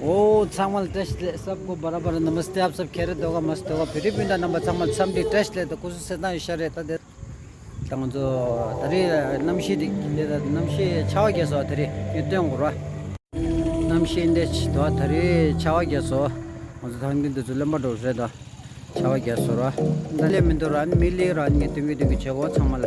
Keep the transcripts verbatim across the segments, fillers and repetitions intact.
ཨོ་ཚང་མ་ལ་བཀྲ་ཤིས་བདེ་ལེགས། सबको बराबर नमस्ते, आप सब खैरियत होगा, मस्त होगा। फिर भी पिंडा नंबर ཚང་མ་ལ་འཚམས་འདྲི་བཀྲ་ཤིས་བདེ་ལེགས། ད་སྐུ་གཟུགས་གསལ་ཐང་ཡོད་ཤག་རེད། ད་དེ་ད་ང་ཚོ་ད་རེས་གནམ་གཤིས་དེ་འདི་ད་གནམ་གཤིས་ཆར་པ་རྒྱག་སོང་། ད་རེས་ངས་སྟོན་དགོས་ར། གནམ་གཤིས་འདི་ཆ་ད་ད་རེས་ཆར་པ་རྒྱག་སོང་། ང་ཚོ་ད་འདི་འདི་ཚོ་གླེན་པ་འགྲོ་རེད། ད་ཆར་པ་རྒྱག་སོང་ར། ད་ལས་མི་འདུག་ར། ཨ་ནི་མི་ལས་ར། ཨ་ནི་ངས་སྟོན་གི་སྟོན་གི་བྱེད་དགོས། ཚང་མ་ལ།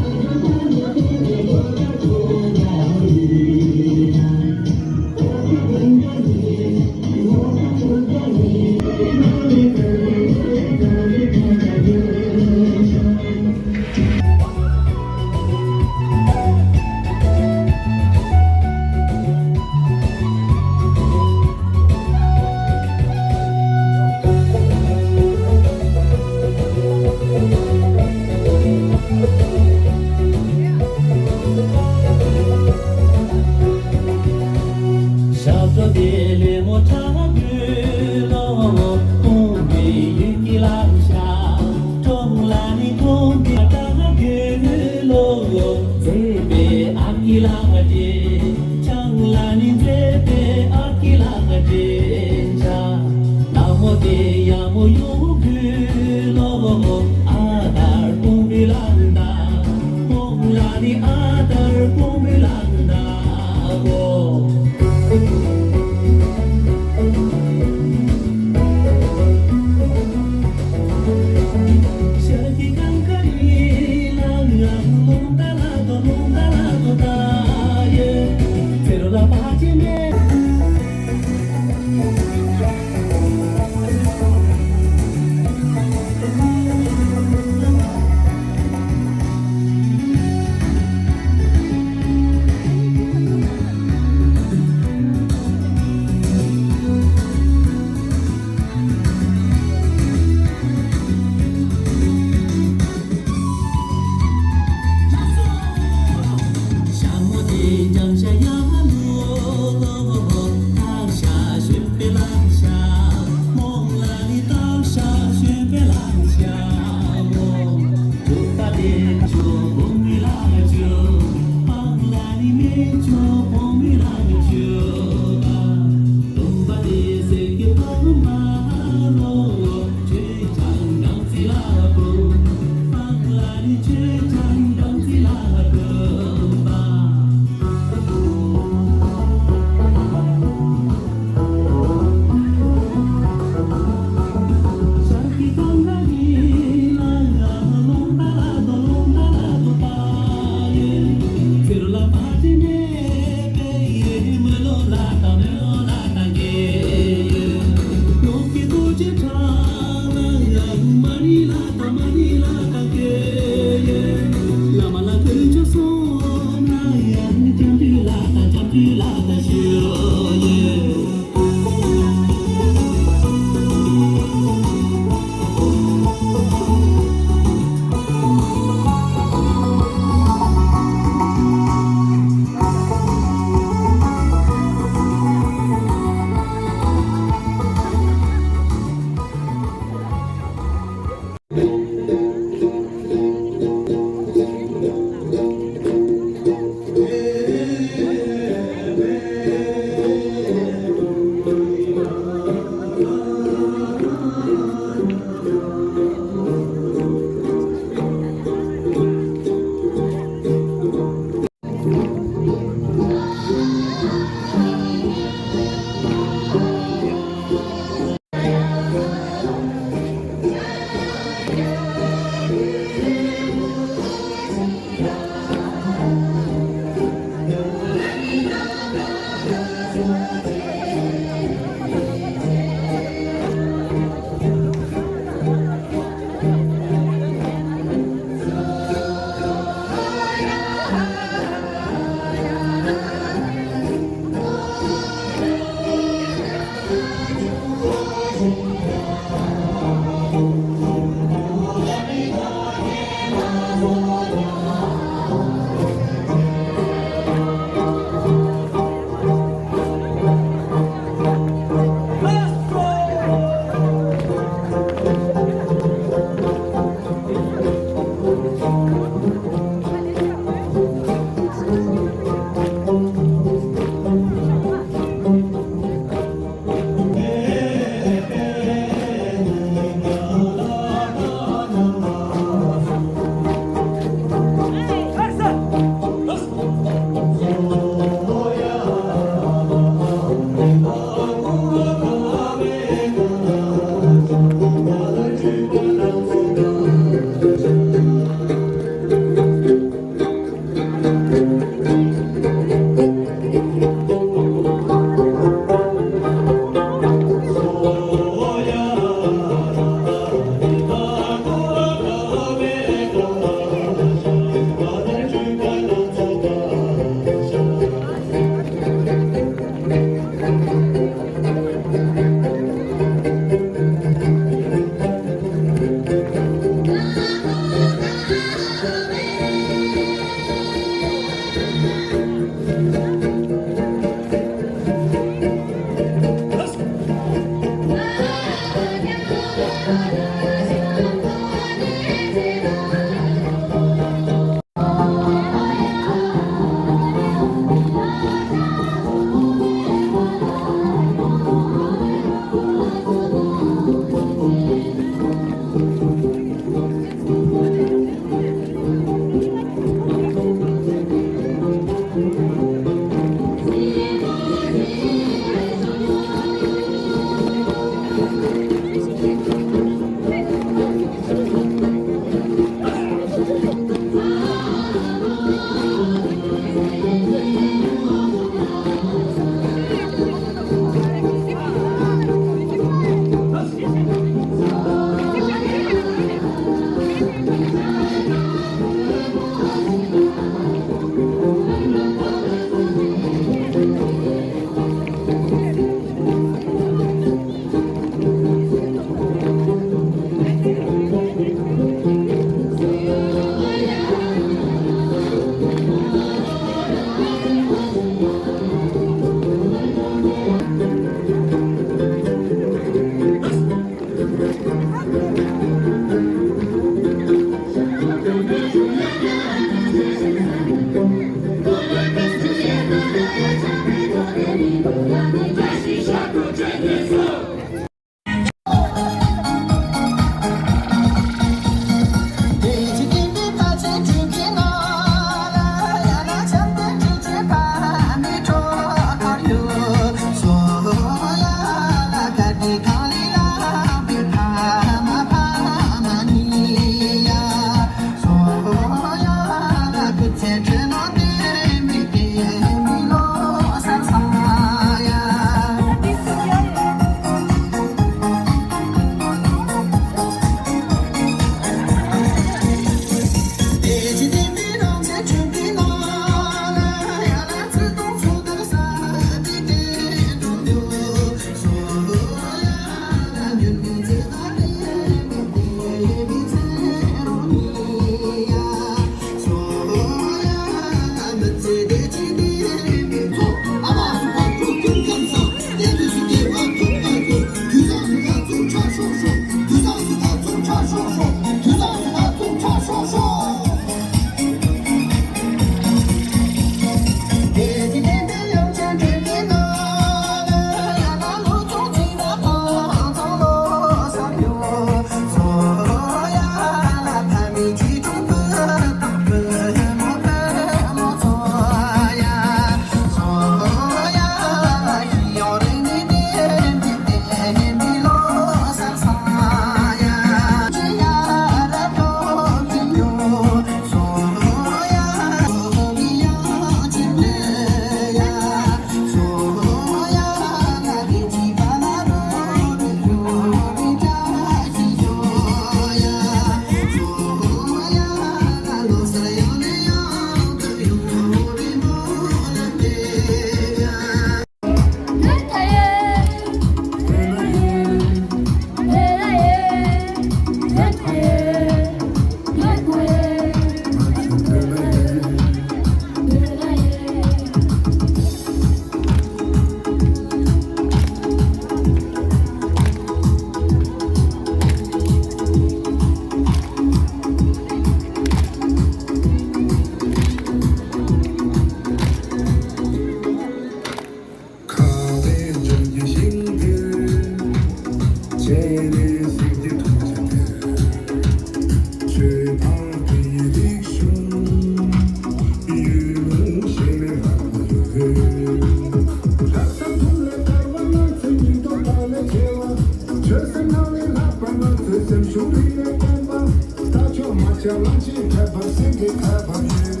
ཅི་ཁ་བབ་སེང་གེ་ཁ་བབ་ཡོད།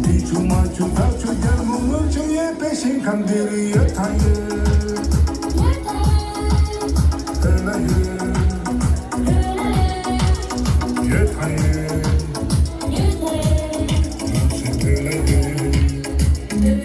དེ་ཆུང་མ་ཆུང་ད་ཆུང་རྒྱལ་མོ་ངུ་ཆུང་ཡོད་པའི་ཞིང་ཁམས་འདིར་ཡོད་ཐང་ཡོད། ཡོད་ལ་ཡོད། ཡོད་ཐང་ཡོད། ཡོད་ཐང་ཡོད། ཡོད་ལ་ཡོད། ཡོད་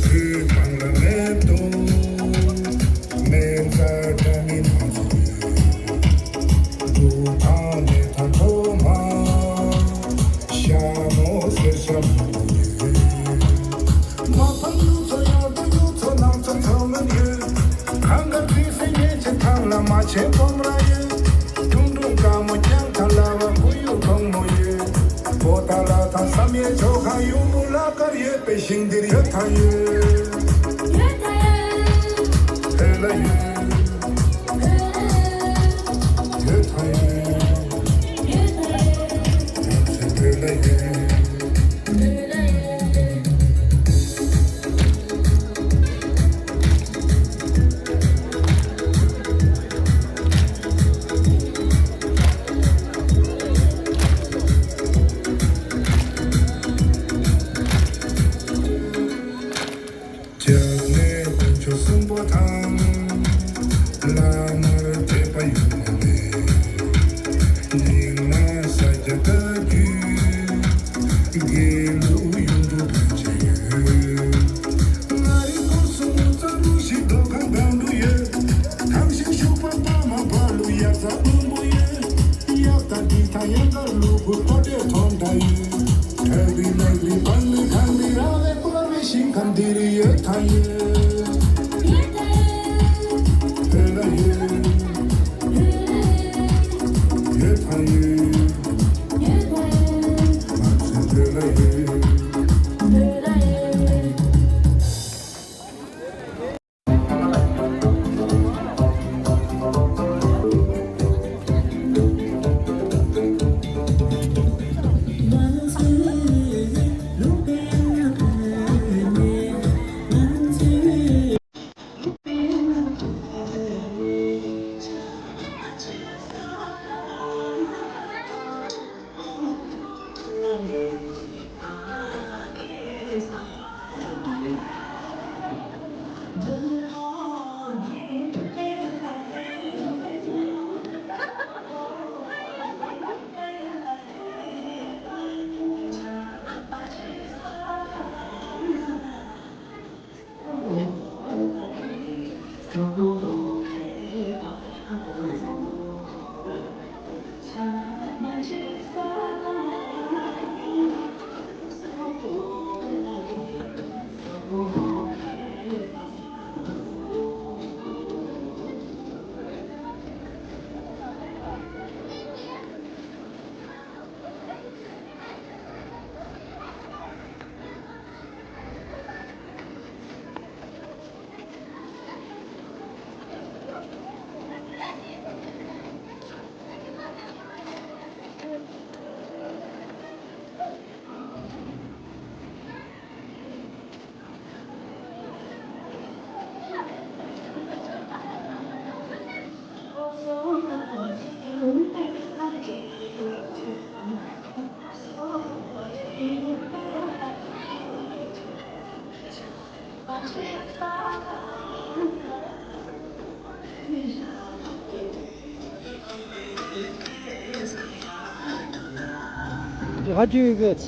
དུས་གང་ལ་མེད་དོ། མེད་ཚ་དྲ་མིན་མ་ཚོ་ཡོད། འབྲུག་དང་མེ་ཐང་ཁྲོ་མ། ཤ་མོ་སེར་ཤ་མོ་ཡོད། མ་ཕམ་ཡུལ་ཚོ་ཡག་པོ་ཡུལ་ཚོ་ནང་ཚོ་ཚོ་མིན་ཡོད། གང་ག་དུས་སེ་ཉེ་ཆེ་ཐང་ལ་མ་ཆེ་སྤོམ་ར་ཡོད། ཁྱུང་འབྲུག་དཀར་མོ་རྐྱང་ཐང་ལ་བ་ཁུ་ཡུ་གོང་མོ་ཡོད། པོ་ཏ་ལ་ཐང་བསམ་ཡས་ཆོ་ག་ཡུ་མུ་ལ་དཀར་ཡོད་པའི་ཞིང་འདིར་ཡོད་ཐང་ཡོད། ཡོད་ཐང་ཡོད། ཡོད་ལ་ཡོད། ཡོད་ཐང་ཡོད། ཡོད་ཐང་ཡོད། ཡོད་ཚེ་བོད་ལ་ཡོད། རྒྱབ་ནས་དཀོན་མཆོག་གསུམ་པོ་དང་། བླ་མར་དད་པ་ཡོད་མ་རེད། ཡིན་ན་ས་སྐྱ་བཀའ་བརྒྱུད། དགེ་ལུགས་ཡུལ་འབྲུག་བོན་ཆེན་ཡོད། ང་རི་སྐོར་སུ་ངོ་ཚ་རུ་ཞིག་རྡོ་ཁང་སྒང་དུ་ཡོད། ཐང་ཤིང་ཤུག་པ་པ་མ་བ་ལུ་ཡ་ཚ་བུན་པོ་ཡོད། ཡག་ད་འདི་ཐང་ཡང་གར་ལུ་གུ་ཐོ་ཏེ་ཐོང་ད་ཡོད། ཐ་བི་ནག་རི་བང་རི་ཁང་རི་ར་བའི་སྐོར་བའི་ཞིང་ཁམས་འདི་རི་ཡོད་ཐང་ཡོད། ཡོད་ཐང་ཡོད། ཡོད་ཐང་ཡོད། ང་ཚོའི་བོད་ལ་ཡོད། How do you get?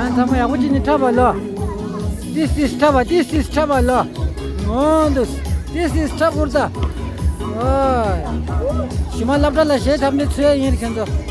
ཡང་ཚང་མ་ཡག་པོ་བྱས་ནས་འཁྲབ་པ་ལོ། This is འཁྲབ་པ། This is འཁྲབ་པ་ལོ། འོ་འདུག This is འཁྲབ་པ་ད། ཨོ། ཞི་མ་སློབ་གྲྭ་ལ་གཞས་འཁྲབ་ནས་ཚུད་ཡ་ཡིན་ཁྱེད་ཚོ།